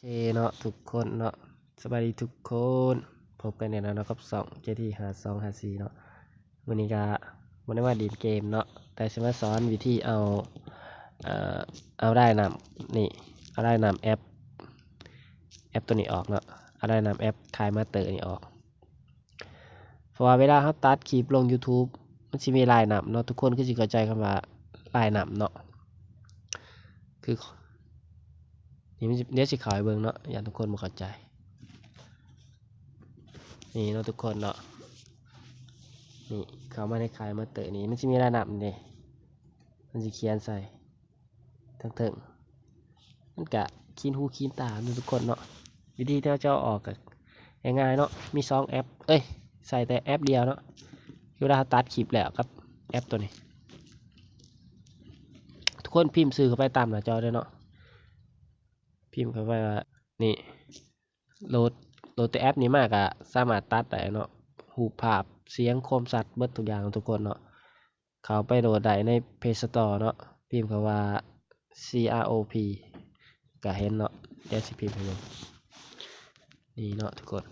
ເຄເນາະທຸກຄົນເນາະ ສະບາຍດີທຸກຄົນ ພົບກັນອີກແລ້ວເນາະກັບຊ່ອງ ເຈທີ ຫ້າສອງຫ້າສີ່ເນາະ. ມື້ນີ້ກະບໍ່ໄດ້ມາຫຼິ້ນເກມເນາະ ແຕ່ຊິມາສອນວິທີເອົາ ເອີ ເອົາລາຍນ້ຳນີ້ ເອົາລາຍນ້ຳແອັບ ແອັບໂຕນີ້ອອກເນາະ ເອົາລາຍນ້ຳແອັບ KineMaster ນີ້ອອກ. ເພາະວ່າເວລາເຮົາຕັດຄລິບລົງ YouTube ມັນຊິມີລາຍນ້ຳເນາະ ທຸກຄົນຄືຊິເຂົ້າໃຈຄຳວ່າລາຍນ້ຳເນາະ ຄື ນີ້ມັນຊິ ດຽວຊິເຂົ້າໃຫ້ເບິ່ງເນາະ ຢ້ານທຸກຄົນບໍ່ເຂົ້າໃຈ. ນີ້ເນາະທຸກຄົນເນາະ ນີ້ເຂົ້າມາໃນ KineMaster ນີ້ ມັນຊິມີລາຍນ້ຳນີ້ ມັນຊິຂຽນໃສ່ ເທິງໆ ມັນກະຄີນຫູຄີນຕາເນາະທຸກຄົນເນາະ. ວິທີທີ່ເຮົາຈະເອົາອອກກະງ່າຍໆເນາະ ມີສອງແອັບ ເອີຍ ໃສ່ແຕ່ແອັບດຽວເນາະ ຄືເວລາເຮົາຕັດຄລິບແລ້ວກັບແອັບໂຕນີ້ ທຸກຄົນພິມຊື່ເຂົ້າໄປຕາມໜ້າຈໍເດີເນາະ ພິມເຂົ້າໄປວ່າ ນີ້ ໂຫຼດ ໂຫຼດແຕ່ແອັບນີ້ມາກະສາມາດຕັດໄດ້ເນາະ ຮູບພາບ ສຽງ ຄວາມຊັດ ເບິດທຸກຢ່າງເນາະທຸກຄົນເນາະ. ເຂົ້າໄປໂຫຼດໄດ້ໃນ Play Store ເນາະ ພິມຄຳວ່າ C R O P ກະເຫັນເນາະ ດຽວຊິພິມໃຫ້ເບິ່ງ ນີ້ເນາະທຸກຄົນ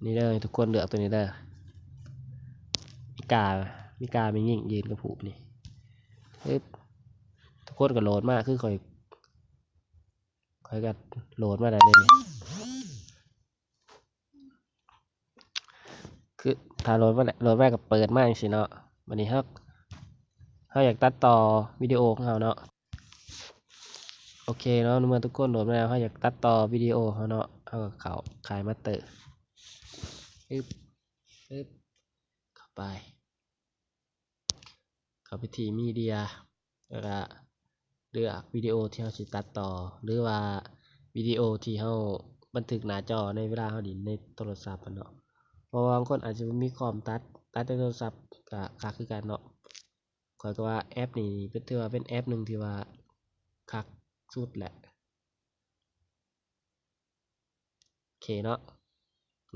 ນີ້ເດີ ທຸກຄົນເລືອກໂຕນີ້ເດີ ມີກາ ມີກາແມ່ຍິງຢືນກັບຮູບນີ້ ປຶບ ທຸກຄົນກະໂຫຼດມາຄືຂ້ອຍ ຂ້ອຍກະໂຫຼດມາໄດ້ເລີຍນີ້ ຄືຖ້າໂຫຼດມາ ໂຫຼດມາກະເປີດມາຈັ່ງຊີ້ເນາະ. ບາດນີ້ເຮົາ ເຮົາຢາກຕັດຕໍ່ວິດີໂອຂອງເຮົາເນາະ ໂອເຄເນາະ ເມື່ອທຸກຄົນໂຫຼດມາແລ້ວ ເຮົາຢາກຕັດຕໍ່ວິດີໂອເຮົາເນາະ ເຮົາກະເຂົ້າ KineMaster ປຶບ ປຶບ ເຂົ້າໄປ ເຂົ້າໄປທີ່ມີເດຍ ແລ້ວກະເລືອກວິດີໂອທີ່ເຮົາຊິຕັດຕໍ່ ຫຼືວ່າວິດີໂອທີ່ເຮົາບັນທຶກໜ້າຈໍໃນເວລາເຮົາຫຼິ້ນໃນໂທລະສັບຫັ້ນເນາະ ເພາະວ່າບາງຄົນອາດຈະບໍ່ມີຄອມຕັດ ຕັດໃນໂທລະສັບກະຄັກຄືກັນເນາະ. ຂ້ອຍກະວ່າແອັບນີ້ເປັນ ຖືວ່າເປັນແອັບໜຶ່ງທີ່ວ່າຄັກສຸດແຫຼະ. ໂອເຄເນາະ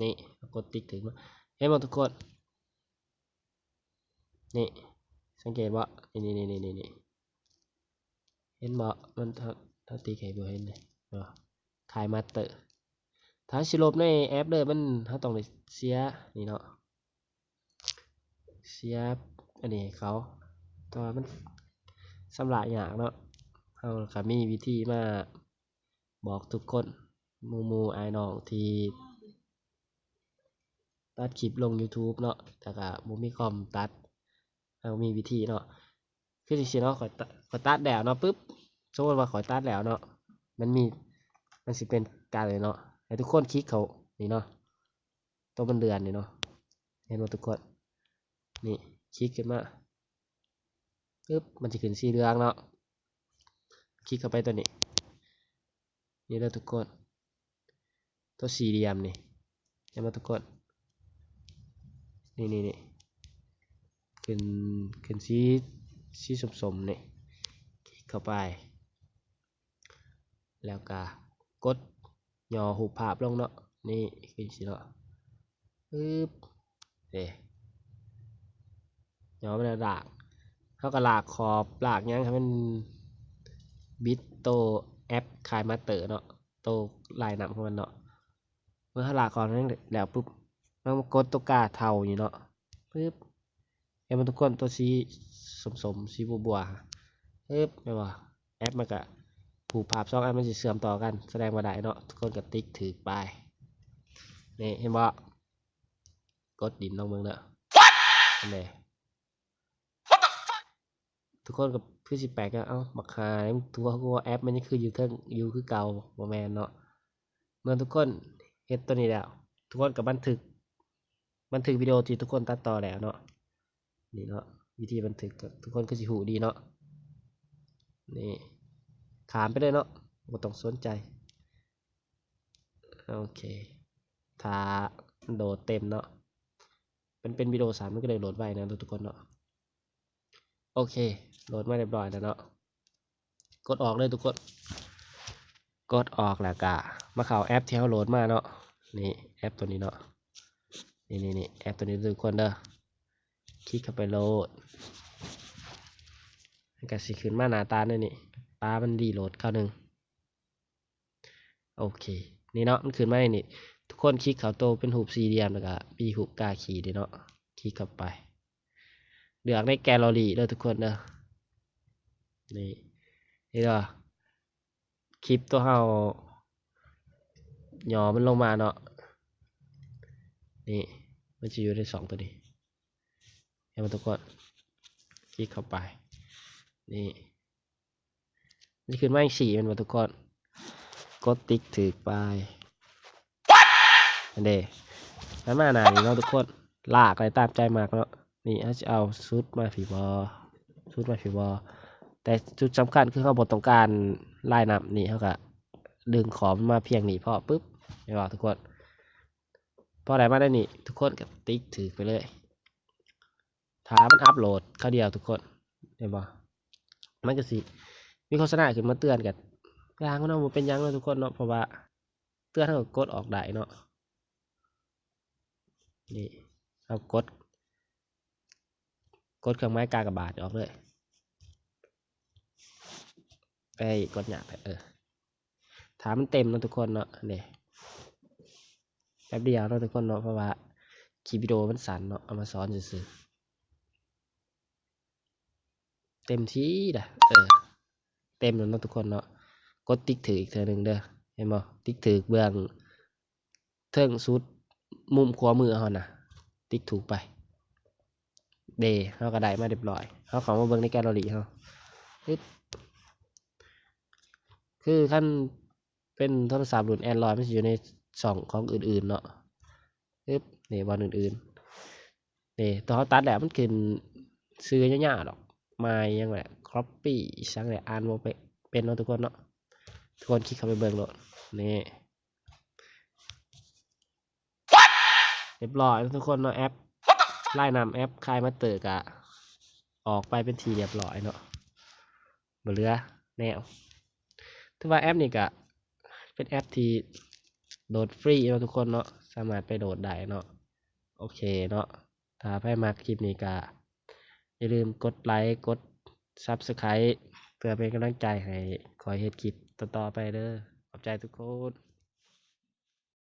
ນີ້ເຮົາກົດຕິກຖືກມາ ເຫັນບໍ່ທຸກຄົນ ນີ້ ສັງເກດບໍ່ ນີ້ໆໆ ເຫັນບໍ່ ມັນ ເຮົາຕິກໃຫ້ບໍ່ເຫັນເດ KineMaster ຖ້າຊິລົບໃນແອັບເດີ ມັນ ເຮົາຕ້ອງໄດ້ເສຍນີ້ເນາະ ເສຍອັນນີ້ໃຫ້ເຂົາ ແຕ່ວ່າມັນຊຳລະຍາກເນາະ ເຮົາກະມີວິທີມາ ບອກທຸກຄົນ ໝູ່ໆອ້າຍນ້ອງທີ່ຕັດຄລິບລົງ YouTube ເນາະ ແຕ່ກະບໍ່ມີຄອມຕັດ ເຮົາມີວິທີເນາະ ຄືຈັ່ງຊີ້ເນາະ ຂ້ອຍຕະ ຂ້ອຍຕັດແລ້ວເນາະ ປຶບ ສົມມຸດວ່າຂ້ອຍຕັດແລ້ວເນາະ ມັນມີ ມັນຊິເປັນການເລີຍເນາະ ໃຫ້ທຸກຄົນຄລິກເຂົ້ານີ້ເນາະ ໂຕມັນເລື່ອນນີ້ເນາະ ເຫັນບໍ່ທຸກຄົນ ນີ້ຄລິກຂຶ້ນມາ ປຶບ ມັນຊິຂຶ້ນສີເຫຼືອງເນາະ ຄລິກເຂົ້າໄປໂຕນີ້ ນີ້ເດີທຸກຄົນ ໂຕສີ່ຫຼ່ຽມນີ້ ເຫັນບໍ່ທຸກຄົນ ນີ້ໆໆ ຂຶ້ນ ຂຶ້ນສີ ສີສົ້ມໆນີ້ ຄລິກເຂົ້າໄປ ແລ້ວກະກົດຫຍໍ້ຮູບພາບລົງເນາະ ນີ້ຄືຊິເນາະ ປຶບ ເດ້ ຫຍໍ້ມາແລ້ວລາກ ເຮົາກະລາກຂອບລາກຫຍັງໃຫ້ມັນບິດໂຕແອັບ KineMaster ເນາະ ໂຕລາຍນ້ຳຂອງມັນເນາະ ເມື່ອເຮົາລາກຂອບແລ້ວປຶບ ເຮົາມາກົດໂຕກາເທົານີ້ເນາະ ປຶບ ເຫັນບໍ່ທຸກຄົນ ໂຕສີສົ້ມໆ ສີບົວໆ ປຶບ ແມ່ນບໍ່ ແອັບມັນກະ ຮູບພາບສອງອັນມັນຊິເຊື່ອມຕໍ່ກັນ ສະແດງວ່າໄດ້ເນາະ ທຸກຄົນກະຕິກຖືກໄປ ນີ້ເຫັນບໍ່ ກົດດິນລອງເບິ່ງເດີ ເຫັນເດ ທຸກຄົນກະຄືຊິແປກ ເອົ້າ ບັກຫ່າ ຕົວະ ຕົວະ ແອັບມັນຍັງຄືຢູ່ເທິງ ຢູ່ຄືເກົ່າ ບໍ່ແມ່ນເນາະ. ເມື່ອທຸກຄົນເຮັດໂຕນີ້ແລ້ວ ທຸກຄົນກະບັນທຶກ ບັນທຶກວິດີໂອທີ່ທຸກຄົນຕັດຕໍ່ແລ້ວເນາະ ນີ້ເນາະ ວິທີບັນທຶກ ທຸກຄົນຄືຊິຮູ້ດີເນາະ ນີ້ ຂ້າມໄປເລີຍເນາະ ບໍ່ຕ້ອງສົນໃຈ ໂອເຄ ຖ້າມັນໂຫຼດເຕັມເນາະ ມັນເປັນວິດີໂອສັ້ນ ມັນກະເລີຍໂຫຼດໄວນະທຸກຄົນເນາະ. ໂອເຄ ໂຫຼດມາຮຽບຮ້ອຍແລ້ວເນາະ ກົດອອກເລີຍທຸກຄົນ ກົດອອກແລ້ວກະມາເຂົ້າແອັບທີ່ເຮົາໂຫຼດມາເນາະ ນີ້ແອັບໂຕນີ້ເນາະ ນີ້ໆໆ ແອັບໂຕນີ້ທຸກຄົນເດີ ຄລິກເຂົ້າໄປໂລດ ມັນກະຊິຂຶ້ນມາໜ້າຕາແນວນີ້ ປາມັນຣີໂຫຼດຄາວໜຶ່ງ. ໂອເຄ ນີ້ເນາະ ມັນຂຶ້ນມາໃນນີ້ ທຸກຄົນຄລິກເຂົ້າໂຕເປັນຮູບສີ່ຫຼ່ຽມ ແລ້ວກະມີຮູບກາຂີ້ນີ້ເນາະ ຄລິກເຂົ້າໄປ ເລືອກໃນແກລເລີຣີເດີທຸກຄົນເດີ ນີ້ ເຫັນບໍ່? ຄລິບຕົວເຮົາຫຍໍ້ມັນລົງມາເນາະ ນີ້ ມັນຈະຢູ່ໃນຊ່ອງຕົວນີ້ ເຫັນບໍ່ທຸກຄົນ? ຄລິກເຂົ້າໄປ ນີ້ ມັນຈະຂຶ້ນມາຈັ່ງຊີ້ແມ່ນບໍ່ທຸກຄົນ? ກົດຕິກຖືກໄປ ອັນເດ ມັນມາໜ້ານີ້ເນາະທຸກຄົນ ລາກໄດ້ຕາມໃຈມັກເນາະ ນີ້ເຮົາຊິເອົາສຸດມາພີ້ບໍ່ ສຸດມາພີ້ບໍ່ ແຕ່ຈຸດສຳຄັນຄືເຮົາບໍ່ຕ້ອງການລາຍນ້ຳນີ້ ເຮົາກະດຶງຂອບມັນມາພຽງນີ້ພໍປຶບ ເຫັນບໍ່ທຸກຄົນ? ພໍໄດ້ມາແນວນີ້ ທຸກຄົນກະຕິກຖືກໄປເລີຍ ຖ້າມັນອັບໂຫຼດຄາວດຽວທຸກຄົນ ເຫັນບໍ່? ມັນກະຊິມີໂຄສະນາຂຶ້ນມາເຕືອນ ກະຢ່າງເນາະ ບໍ່ເປັນຫຍັງເນາະທຸກຄົນເນາະ ເພາະວ່າເຕືອນເຮົາກະກົດອອກໄດ້ເນາະ ນີ້ ເຮົາກົດ ກົດເຄື່ອງໝາຍກາກະບາດອອກເລີຍ ເອີຍ ກົດຍາກແທ້ ເອີ ຖ້າມັນເຕັມເນາະທຸກຄົນເນາະ ເດ ແປັບດຽວເນາະທຸກຄົນເນາະ ເພາະວ່າຄລິບວິດີໂອມັນສັ້ນເນາະ ເອົາມາສອນຊື່ໆ ເຕັມທີ່ລະ ເອີ ເຕັມແລ້ວເນາະທຸກຄົນເນາະ ກົດຕິກຖືກອີກເທື່ອໜຶ່ງເດີ ເຫັນບໍ່? ຕິກຖືກເບື້ອງເທິງສຸດມຸມຂວາມືເຮົານະ ຕິກຖືກໄປ ເດ ເຮົາກະໄດ້ມາຮຽບຮ້ອຍ ເຮົາເຂົ້າມາເບິ່ງໃນແກລເລີຣີເຮົາ ອຶບ ຄືຄັນ ເປັນໂທລະສັບລຸ້ນແອນດຣອຍ ມັນຊິຢູ່ໃນຊ່ອງຂອງອື່ນໆເນາະ ອຶບ ນີ້ບ່ອນອື່ນໆ ນີ້ ຕອນເຮົາຕັດແລ້ວມັນຂຶ້ນຊື່ຍາວໆດອກ ມາຍຫຍັງແຫຼະ ກັອບປີ້ຫຍັງແຫຼະ ອ່ານບໍ່ເປັນເນາະທຸກຄົນເນາະ ທຸກຄົນຄລິກເຂົ້າໄປເບິ່ງໂລດ ນີ້ ຮຽບຮ້ອຍເນາະທຸກຄົນເນາະ ແອັບລາຍນ້ຳ ແອັບຄາຍມາສເຕີກະອອກໄປເປັນທີ່ຮຽບຮ້ອຍເນາະ ບໍ່ເຫຼືອແນວ ຖືວ່າແອັບນີ້ກະເປັນແອັບທີ່ໂຫຼດຟຣີເນາະທຸກຄົນເນາະ ສາມາດໄປໂຫຼດໄດ້ເນາະ ໂອເຄເນາະ ຖ້າໃຜມັກຄລິບນີ້ກະຢ່າລືມກົດໄລ ກົດຊັບສະໄຄ ເພື່ອເປັນກຳລັງໃຈໃຫ້ຂ້ອຍເຮັດຄລິບຕໍ່ໆໄປເດີ ຂອບໃຈທຸກຄົນ.